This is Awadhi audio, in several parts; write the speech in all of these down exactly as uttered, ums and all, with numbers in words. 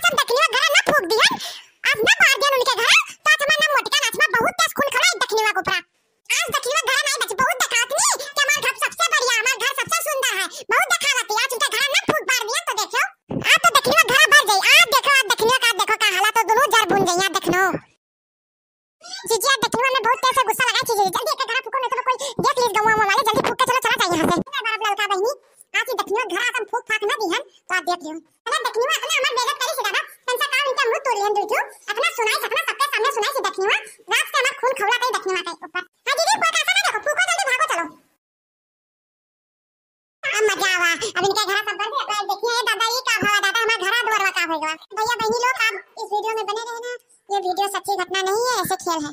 तब दखिनवा घरा ना फूंक दिहन, आज ना मार दिहन उनके घरा, तो आज हमार नाम मोटिका ना, आज हमार बहुत तेज खून खौला है दखिनवा के ऊपरा। आज दखिनवा घरा नहीं बची, बहुत देखात नहीं कि हमार घर सबसे बढ़िया, हमार घर सबसे सुंदर है, बहुत देखावत है। आज उनके घरा ना फूंक मार दिहन तो देखियो, आज तो दखिनवा घरा भर जाई। आज देखो, आज दखिनवा का देखो का हालत, तो दोनों जर भून जाई। आज दखिनो जीजी, आज दखिनवा में बहुत तेज से गुस्सा लगा है जीजी, जल्दी एक घरा फूंको, नहीं तो कोई देख लीस गौवा वाले, जल्दी फूंक के चलो, चला जाए यहाँ से। अरे बाप ललका बहिनी, आज ये दखिनवा घरा अपन फूंक फाक ना दिहन तो आप देख लियो। अरे दखिनवा इतना हमार बेइज्जत करी सीधा बात, तनसा का उनके मुंह तोड़ लिहन दुई ठो, इतना सुनाई, इतना सबके सामने सुनाई सी दखिनवा, रात से हमार खून खौला कई दखिनवा के ऊपर। हाँ जीजी, कोई कैसा ना देखो, फूंको जल्दी, भागो चलो। अब मजा आवा, अब इनके घरा सब बंद है, अब देखिए, ए दादा, ये का भवा दादा, हमार घरा दुआरवा का होएगा। भैया बहनी लोग, आप इस वीडियो में बने रहना, ये वीडियो सच्ची घटना नहीं है, ऐसे खेल है।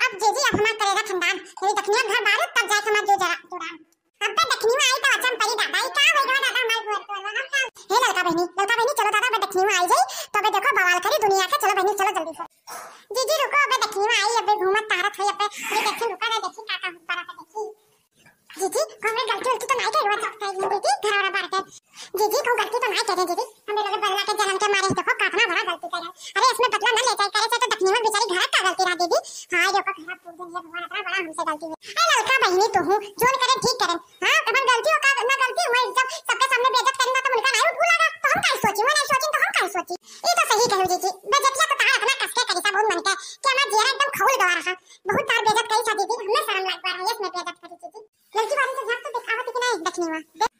अब जीजी, अब हमार करेगा ठंडान, यदि दखिनिया घर बारू, तब जाके हमार जो जरा जुड़ान। अब तो दखिनिया आई तो अचम परी दादा, ये का होएगा दादा, हमार घर दुआरवा, हम का। हे ललका बहनी, ललका बहनी, चलो दादा, अब दखिनिया आई जाई, तो अबे देखो बवाल करी दुनिया के, चलो बहनी, चलो जल्दी से। जीजी रुको, अबे दखिनिया आई, अबे घूमत तारत है, अबे ये देखी, रुका ना, देखी का का होता रहता, देखी। जीजी, हमरे गलती उलती तो नाई करी, जीजी, घर वाला बार के। जीजी, कहूँ गलती तो नाई करे, जीजी। हमरे लोग बदला के जलन के मारे, देखो, कातना बड़ा गलती करे। अरे, इसमें बदला ना ले जाए, करे से तो दखिनिया बेचारी घर का गलती रहा, दीदी। हाँ, देखो, खराब फूंक देन, ये भगवान, इतना बड़ा हमसे गलती हुई। अरे, ललका बहिनी तू हूँ, जोन करे ठीक करे। हाँ, अपन गलती हो का, ना गलती हुई, जब सबके सामने बेइज्जत करेंगे तो उनका नाई उठ लगा, तो हम काहे सोची, वो नाई सोची, तो हम काहे सोची। ये तो सही कहू, जीजी, बेइज्जतिया तो तार इतना कस के करी था, बहुत मन के, कि हमारा जियरा एकदम खौल गवा रहा। बहुत तार बेइज्जत करी था, दीदी, हमें शर्म लग रहा है, इसमें बेइज्जत करी, जीजी। लड़की वाली के घर तो देखावत कि नहीं दखिनिया? दे-,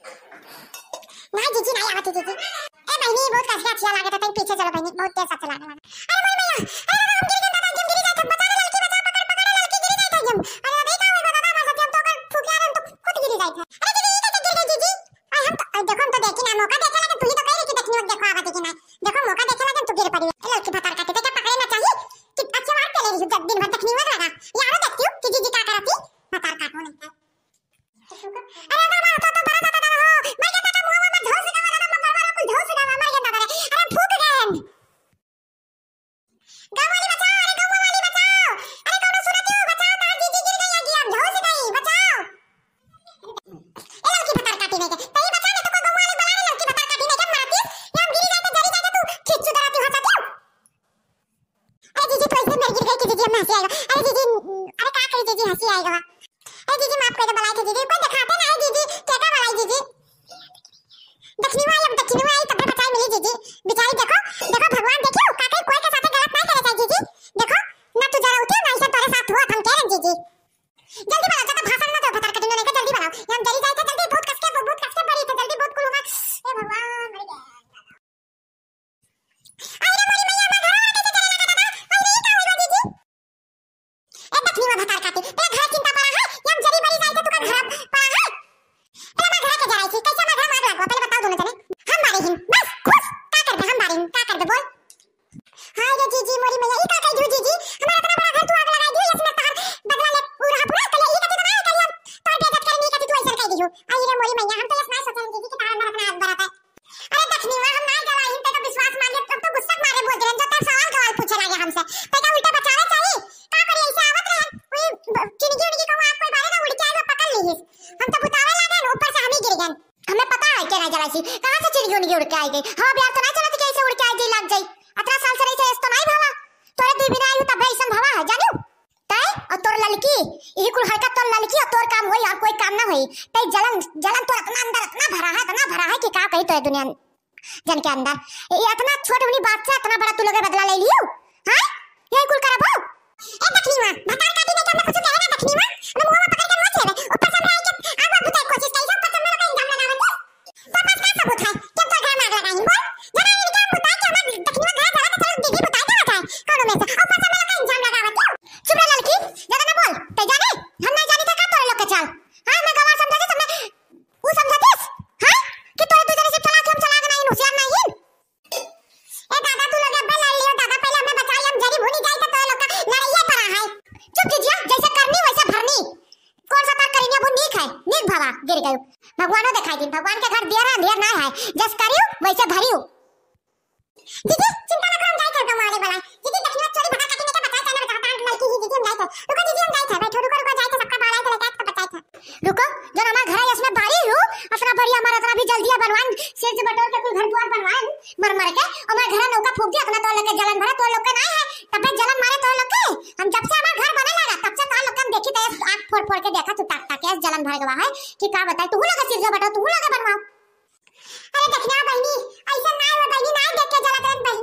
नहीं जीजी, नहीं आवत है जीजी। ए बहिनी, बहुत कसके अच्छा लागत है, तनी पीछे चलो बहिनी, बहुत तेज अच्छा लागे लगा। अरे मोर मैया, अरे दादा, हम गिर गए दादा, हम गिर जाए, बचा ले लड़की, बचा, पकड़, पकड़ ले लड़की, गिर जाए हम। अरे दादा, ये का हुआ दादा, हमारे साथ हम तो अगर फूक यार, हम तो खुद गिर जाए। अरे दीदी, ये कैसे गिर गई जीजी? अरे हम तो, अरे देखो, हम तो देखी ना, मौका देखे लगे, तू ही तो कह रही कि दखिनिया देखावत है कि नहीं। देखो, मौका देखे लगे, तू गिर पड़ी। ए लड़की भतार काटी, तो क्या पकड़े ना चाहिए? कि अच्छे मार के ले रही हूँ, जब दिन भर दखिनिया लगा। यारो देखती हूँ कि जीजी क्या करती, भतार काटो नहीं तो। अरे दादा, तो, तो बड़ा दादा, दादा हो। मर गया दादा, मुआ में झोल से दादा, दादा, मर गया, कुल झोल से दादा, मर गया दादा रे। अरे फूक गए। गाँव वाली बचाओ, अरे गाँव वाली बचाओ। अरे कौनो सुनत हो, बचाओ, तार जीजी गिर गई है, गिया, झोल से गई, बचाओ। ए लड़की भतार काटी नहीं के, तई बचा ले तो को गाँव वाली बला ले, लड़की भतार काटी नहीं के, मरती, ये हम गिरी जाए तो जरी जाए तो तू खींच चुदराती हो जाती हो। अरे जीजी, तो ऐसे मेरे गिर गई कि जीजी, हमें हंसी आएगा। अरे जीजी, अरे का करी जीजी, हंसी आएगा। अरे जीजी, माफ कर दे, बलाई थे जीजी, कोई दिखाते ना है जीजी, क्या का बलाई जीजी? दखिनिया आई, अब दखिनिया आई, तब बचाई मिली जीजी। बेचारी देखो, देखो भगवान देखियो, का कही कोई के साथे गलत नहीं करे चाहे जीजी। देखो, ना तू जरा उठी, ना इसे तोरे साथ हुआ, हम कह रहे हैं जीजी। जल्दी बनाओ, ज्यादा भाषण ना दो, भतार कटिंग नहीं का, जल्दी बनाओ। ये हम जल्दी जाए थे, जल्दी बहुत कसके, बहुत कसके बड़ी थे, जल्दी बहुत कुल होगा। ए भगवान, मर गया। आई रे मोरी मैया, हमार घरवा कैसे जरे लगा दादा? आई रे, ई का होइल बा जीजी? ए दखिनिया भतार काटी, तेरा घर चिंता पड़ा है? या हम जरी बरी जाए थे, तू का घर पड़ा है? तेरा हमार घर के जराई थी, कैसे हमार घर में आग लगवा? पहले बताओ दोनों जने। हम बारे हिन, बस खुश, का करबे हम बारे हिन, का करबे बोल? हाय रे जीजी, मोरी मैया, ई का कह दियो जीजी? हमारा इतना बड़ा घर तू आग लगा दियो, इसमें तार बदला ले, पूरा पूरा कल ई का तो ना करियो, तार बेइज्जत करनी का तू ऐसा कह दियो। आई रे मोरी मैया, हम तो ये ना सोचें जीजी कि तारा अंदर इतना आग बरत है। अरे दखिनिया, हम नाई गवाई, ते तो विश्वास मान ले, अब तो गुस्सा के मारे बोल दे, जो तेरे सवाल गवाल पूछे लागे हमसे। ते का उल्टा बचावे चाहिए? का करी ऐसे आवत रहे? कोई ब-, चिनगी उनगी कहूँ आग कोई बारे ना उड़ के आए, पकड़ ली। हम तो बुतावे लागे, ऊपर से हम ही गिर गए। हमें पता है के ना जलासी, कहाँ से चिनगी उनगी उड़ के आई गई? हवा बिहार तो ना चलत कि ऐसे उड़ के आई गई, लग जाई। अतरा साल से रही थे, ऐसे तो नहीं भावा। तोरे दुई बिना आई हूँ, तब ऐसा भावा है, जानियो? तै और तोर ललकी, यही कुल हरकत तोर ललकी और तोर काम होई और कोई काम ना होई। तै जलन, जलन तोर इतना अंदर इतना भरा है, इतना भरा है कि का कही तोरे दुनिया जन के अंदर। ये इतना छोट उनी बात से इतना बड़ा तू लोग बदला ले लियो, हाँ? यही कुल करबो? ए दखिनिया, भतार काटी नहीं के हमने कुछ कहे ना दखिनिया, हमने मुंह में पकड़ के नोच लेबे। ऊपर से हमने आई के आग में बुताई कोशिश करी, सब पर हमने लोग का इल्जाम लगावत है। तो बस का सबूत है कि हम तो घर में आग लगाई, बोल? जरा इनके हम बुताई के हमारे दखिनिया घर जला के चलो दीदी बुताई के आ जाए, कौनो में से। ऊपर से हमने लोग का इल्जाम लगावत है। चुप रह ललकी, ज्यादा ना बोल। ते जाने, हम नहीं जानी था का तोरे लोग के चाल। हाँ, मैं गवार समझा थी, तुमने वो समझा थी, हाँ? कि तोरे दू जने से चला के हम चला के नहीं, होशियार नहीं। ए दादा, तू लोग अब्बे लड़ लियो, दादा, पहले हमें बचा ले, हम जरी भूनी जाई तो तोरे लोग का लड़ाइया पड़ा है। चुप कीजिए, जैसे करनी वैसे भरनी। कौन सा तार करेंगे, वो नीक है, नीक भवा, गिर गयो। भगवानो दिखाई दिन, भगवान के घर दिया रहा, अंधेर ना है, जस करियो, वैसे भरियो। दीदी, चिंता ना करो, हम जाए थे गाँव वाले वाला। दीदी, दखिनिया चोरी भतार काटी नहीं के बचाए, चाहे ना बचाए, तार लड़की ही दीदी, हम जाए थे। रुको दीदी, हम जाए थे, बैठो, रुको, रुको, जाए थे, सबका बाल आए थे, लेके आए थे, बचाए थे। रुको, जो हमार घर है, इसमें बारी हूँ, असना बड़ी हमारा इतना भी जल्दी है बनवान, सिर से बटोर के कुल घर द्वार बनवान, मर मर के, हमार घर नौका फूंक दिया, अतना तोर लोग के जलन भरा, तोर लोग के नाहीं है, तबे जलन मारे तोर लोग के। हम जब से हमार घर बने लगा, तब से तोर लोग के हम देखी तो आँख फोड़ फोड़ के देखा तू, ताक ताक के जलन भर गवा है कि का बताई, तू लोग सिरजो बटो, तू लोग बनवाओ। अरे देखना बहिनी, ऐसा ना हो बहिनी, ना देख के जलत रहन बहिनी।